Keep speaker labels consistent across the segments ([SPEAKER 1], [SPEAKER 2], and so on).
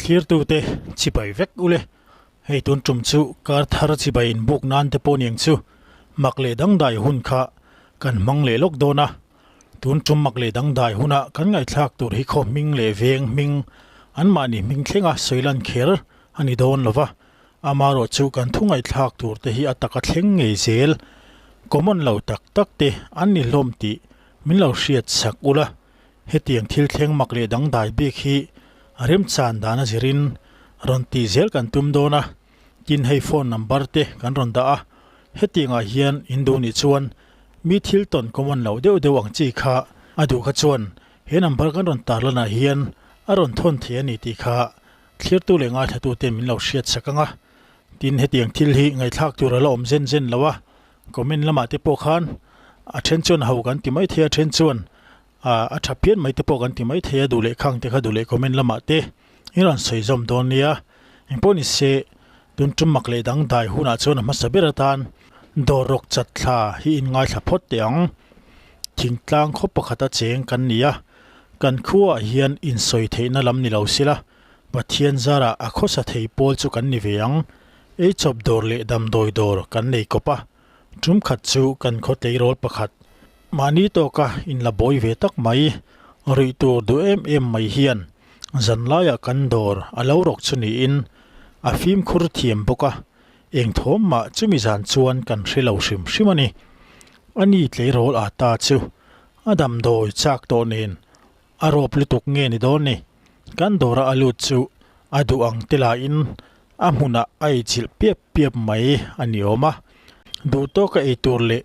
[SPEAKER 1] Thlirtute chibai vek ule. Hei tun tum chu kar thar chibai inbuk nan te pawh niang chu mak leh dangdai hun kha kan hmang leh lawk dawn a. Tun tum mak leh dangdai huna kan ngaihthlak tur hi khaw hming leh veng hming anmahni hming thlenga sawilan kher a ni dawn lo va. Amarawh chu kan thu ngaihthlak tur te hi a taka thleng ngei zel common lo tak tak te an ni hlawm tih min lo hriat sak ula. Hetiang thil thleng mak leh dangdai bik hi a remchan dan a zirin rawn tih zel kan tum dawn a, tin hei phone number te kan rawn dah a, hetiangah hian in duh nih chuan mi thil tawn common loh deuh deuh ang chi kha a duh kha chuan he number kan rawn tarlanah hian a rawn thawn thei a ni tih kha thlirtu leh ngaithlatute min lo hriat sak ang a, tin hetiang thil hi ngaihthlak tur a la awm zen zen lo a, comment lamah te pawh khan a then chuan ho kan ti mai thei a, a then chuan a tha phian mai te pawh kan ti mai thei a, duh leh khang te kha duh leh comment lamah te in rawn sawi zawm dawn nia. Engpawh ni se tun tum mak leh dang dai hunah chuan a hmasa ber atan dawr rawk chat thla hi in ngaithla phawt teh ang. Thingtlang khaw pakhata cheng kan ni a, kan khuaah hian insawi theihna lam ni lo sila Pathian zarah a khawsa thei pawl chu kan ni ve ang. Eichawp dawr leh damdawi dawr kan nei kawp a, tum khat chu kan khaw tleirawl pakhat Mahni tawka inla bawi ve tak mai, ruih tur duh em em mai hian zanlaiah kan dawr a lo rawk chu niin a fimkhur thiam bawk a, eng thawm mah chumi zan chuan kan hre lo hrim hrim a ni. A ni tleirawl a ta chu a damdawi chak tawh nen a rawp lutuk nge ni dawn ni, kan dawra a lut chu a duh ang te lahin a hmunah a eichilh piap piap mai a ni awm a, duh tawka ei tur leh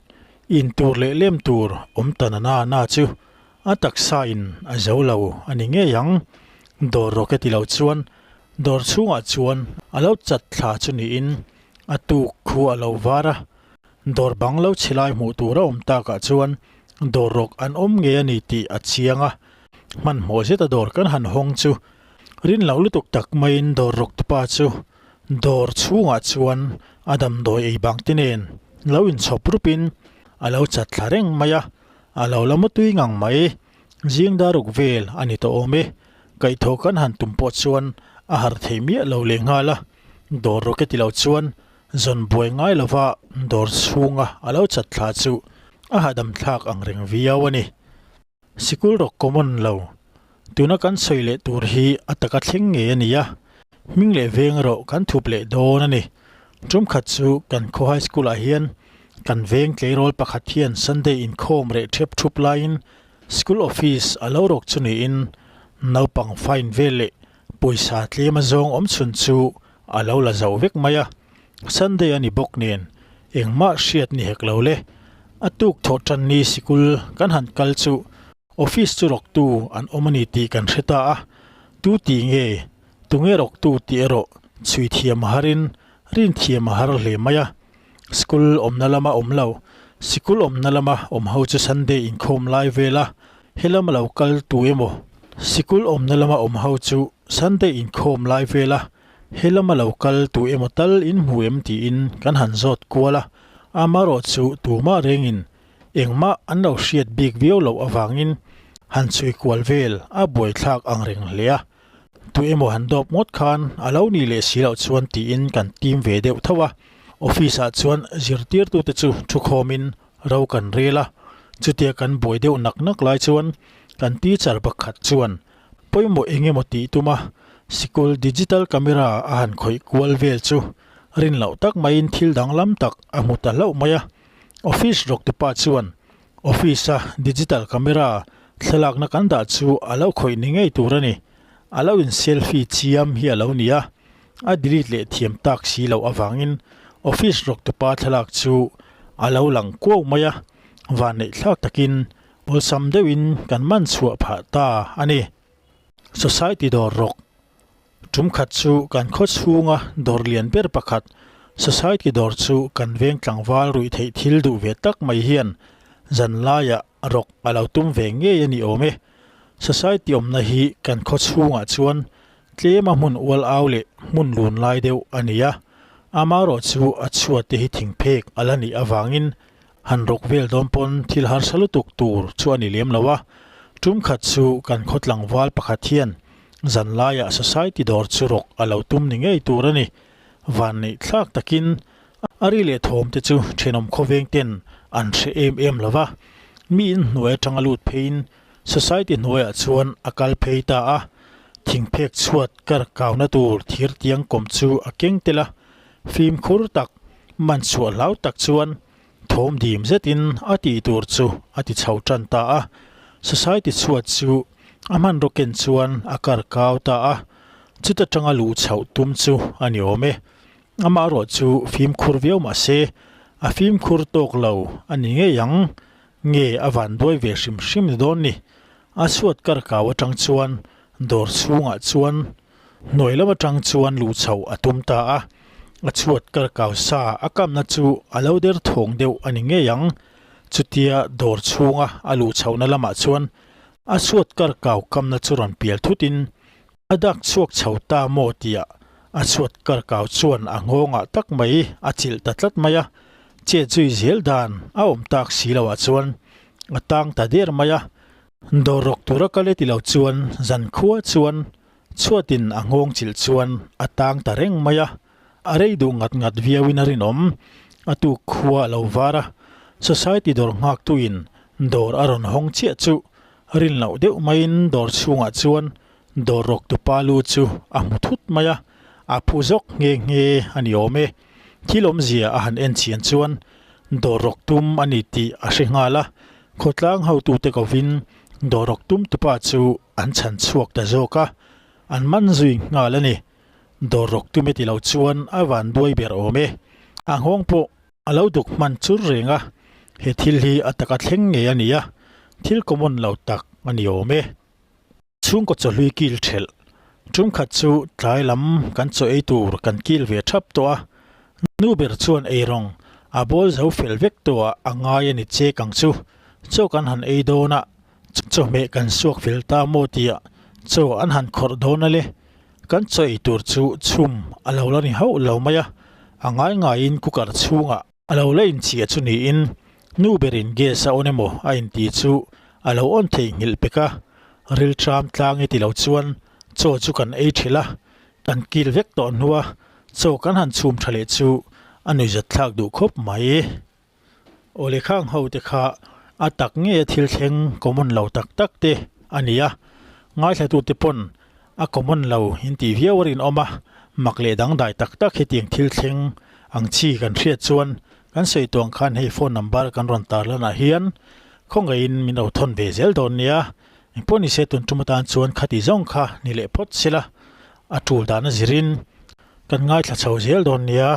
[SPEAKER 1] In tur leh lem tur awm ta na na na chu a taksa in a zo lo a ni ngei ang. Dawr rawk e ti lo chuan dawr chhungah chuan a lo chat thla chu niin a tuk khu a lo var a. Dawr bang lo chhe lai hmuh tur a awm takah chuan dawr rawk an awm ngei a ni tih a chiang a. Hmanhmawh zeta dawr kan han hawng chu rin loh lutuk tak maiin dawr rawk tupa chu Dawr chhungah chuan a damdawi ei bang te nen lo inchhawp rupin a lo chat thla reng mai a, a lo la mutui ngang mai. Zing daruk vel a ni tawh awm e, kaihthawh kan han tum pawh chuan a harh thei miah lo leh nghal a, dawr rawk e ti lo chuan zawn buai ngai lova dawr chhunga a lo chat thla chu a hahdam thlak ang reng viau a ni. Sikul rawk common lo. Tuna kan sawi leh tur hi a taka thleng ngei a ni a, hming leh veng erawh kan thup leh dawn a ni. Tum khat chu kan khaw high school ah hian kan veng tleirawl pakhat hian Sunday inkhawm reh thep thup laiin school office a lo rawk chu niin naupang fine vel leh pawisa tlem a zawng awm chhun chu a lo la zo vek mai a. Sunday a ni bawk nen engmah hriat ni hek lo le. A tuk thawh tan ni sikul kan han kal chu office chu rawktu an awm a ni tih kan hre ta a, tu tih nge, tunge rawktu tih erawh chhui thiam a harin rin thiam a har hle mai a. School awmna lama awm lo, sikul awmna lama awm ho chu Sunday inkhawm lai vel a, helama lo kal tu emaw sikul awmna lama awm ho chu Sunday inkhawm lai vel a, He lama lo kal tu emaw tal in hmu em tiin kan han zawt kual a, amarawh chu tumah rengin engmah an lo hriat bik viau loh avangin han chhui kual vel a buaithlak ang reng hle a, tu emaw han dawp ngawt khan a lo nih leh si loh chuan tiin kan tim ve deuh tho a, office ah chuan zirtirtute chu thukhawmin ro kan rel a, chutia kan buai deuh nak nak lai chuan kan teacher pakhat chuan Pawimawh eng emaw tih tum a, sikul digital camera a han khawih kual vel chu rin loh tak maiin thil danglam tak a hmu ta hlauh mai a. Office rawktupa chuan office-a digital camera thlalakna kan dah chu a lo khawih ni ngei tur a ni. A lo in selfie chiam hi a lo ni a, a delete leh thiam tak si loh avangin office rawktupa thlalak chu a lo lang kuau mai a, vanneih thlak takin Awlsam deuhin kan man chhuah phah ta a ni. Society dawr rawk tum khat chu kan khaw chhunga dawr lian ber pakhat Society dawr chu kan veng tlangval ruih theih thil duh ve tak mai hian zan laiah rawk a lo tum ve ngei a ni awm e. Society awmna hi kan khaw chhungah chuan tlema hmun ual au leh hmun lun lai deuh a ni a, amarawh chu a chhuat te hi thingphek a la nih avangin Han rawk vel dawn pawn thil harsa lutuk tur chu a ni lem lo a, tum khat chu kan khaw tlangval pakhat hian Zan laiah society dawr chu rawk a lo tum ni ngei tur a ni. Vanneih thlak takin a ri leh thawm te chu thenawm khawveng ten an hre em em lo va. Mi in hnuai atanga lut pheiin society hnuaiah chuan a kal phei ta a. Thingphek chhuat kar kauna tur thir tiang kawm chu a keng tel a. Fimkhur tak, man chhuah hlau tak chuan Thawm dim zetin a tih tur chu a ti chho tan ta a, Society chhuat chu a hmanraw ken chuan a kar kau ta a, chuta tanga luh chhoh tum chu a ni awm e. Amaherawh chu fimkhur viau mah se, a fimkhur tawk lo a ni ngei ang, nge a van duai ve hrim hrim ni dawn ni. A chhuat kar kau atang chuan dawr chhungah chuan Hnuai lam atang chuan luh chhoh a tum ta a, a chhuat kar kau sa a kamna chu a lo der thawng deuh a ni ngei ang. Chutia dawr chhunga a luh chhohna lamah chuan a chhuat kar kau kamna chu rawn pial thutin a dak chhuak chho ta maw tia a chhuat kar kau chuan a nghawngah tak mai a chilh ta tlat mai a, chet zui zel dan a awm tak si loah chuan a tang ta der mai a. Dawr rawk tura kal e ti lo chuan zankhua chuan Chhuatin a nghawng chilh chuan a tang ta reng mai a, a rei duh ngat ngat viauin a rinawm. A tuk khua a lo var a, Society dawr nghaktuin dawr a rawn hawng chiah chu rin loh deuh maiin dawr chhungah chuan dawr rawktu pa lu chu a hmu thut mai a, a phu zawk nghe nghe a ni awm e. Thil awmzia a han en chian chuan dawr rawk tum a ni tih a hre nghal a, khawtlang hotute kovin dawr rawk tum tupa chu An chhan chhuak ta zawk a, an man zui nghal a ni. Dawr rawk tume ti lo chuan a van duai ber awm e. A nghawng pawh a lo duk hman chur reng a, he thil hi a taka thleng ngei a ni a, thil common lo tak a ni awm e. Chhungkaw chawhlui kil thelh tumkhat chu tlai lam kan chaw ei tur kan kil ve thap tawh a, nu ber chuan eirawng a bawl zo fel vek tawh ah a ngai a ni chek ang chu, chaw kan han ei dawn a, Chawhmeh kan suak fel ta maw tia chaw an han khawrh dawn a le. Kan chaw ei tur chu chhum a lo la ni hauh lo mai a, a ngai ngaiin cooker chhungah a lo la inchhia chu niin nu berin gas a on emaw a inti chu a lo on thei nghilh pek a, rilṭam tlang e ti lo chuan chaw chu kan ei ṭhilh a, kan kil vek tawh hnua chaw kan han chhum ṭha leh chu a nuihzatthlak duh khawp mai. Awle khang ho te kha a tak nge a thil thleng common lo tak tak te a ni a, ngaithla tute pawn a common lo in tih viau a rinawm a, mak leh dangdai tak tak hetiang thil thleng ang chi kan hriat chuan kan sawi tawh ang khan hei phone number kan rawn tar lanah hian khawngaihin min lo thawn ve zel dawn nia, engpawh nise tun tum atan chuan khati zawng kha ni leh phawt sela a tul dan a zirin kan ngaithla chho zel dawn nia.